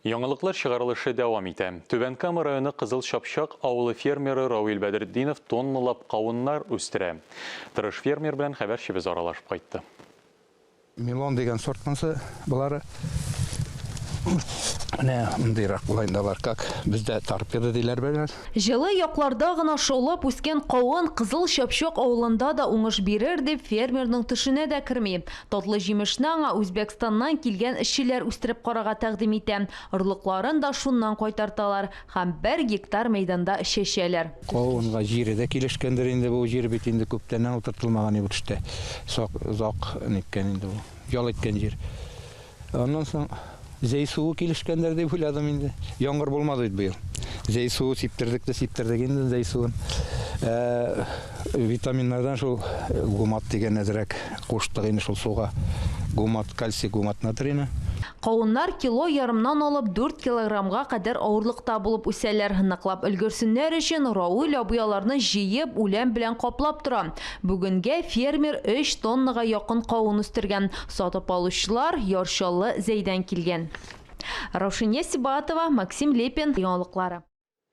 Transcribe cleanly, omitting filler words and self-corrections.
Яңалыклар чыгарылышы дәвам итә. Түбән Кама районы Кызыл Чапчак авылы фермеры Равил Бәдретдинов тонналап кавыннар үстерә. Тырыш фермер белән хәбәрчебез аралашып кайтты. Милон дигән сорт монсы болары. Менә мондыйрак була инде алар, как бездә торпеда диләр белән. Җылы якларда гына шаулап үскән кавын Кызыл Чапчак авылында да уңыш бирер дип фермерның төшенә дә керми. Татлы җимешне аңа Үзбәкстаннан килгән эшчеләр үстереп карарга тәкъдим итә. Орлыкларын да шуннан кайтарталар һәм бер гектар мәйданда чәчәләр. Кавынга җире дә килешкәндер инде, бу җир бит инде күптәннән утыртылмаган бу төштә. Сак, озак ниткән инде бу, ял иткән җир. Аннан соң Зәй суы килешкәндер дип уйладым инде. Яңгыр булмады бит быел. Зәй суы сиптердек тә сиптердек инде зәй суын. Ә, витаминнардан шул гумат дигән әзрәк куштык инде шул суга. Гумат, кальций гумат натрийны. Кавыннар кило ярымнан алып дүрт килограммга кадәр авырлыкта булып үсәләр. Ныклап өлгерсеннәр өчен Рауил абый аларны җыеп, үлән белән каплап тора. Бүгенгә фермер өч тоннага якын кавын үстергән. Сатып алучылар Яр Чаллы, Зәйдән килгән. Раушания Сибагатова, Максим Лепин, Яңалыклары.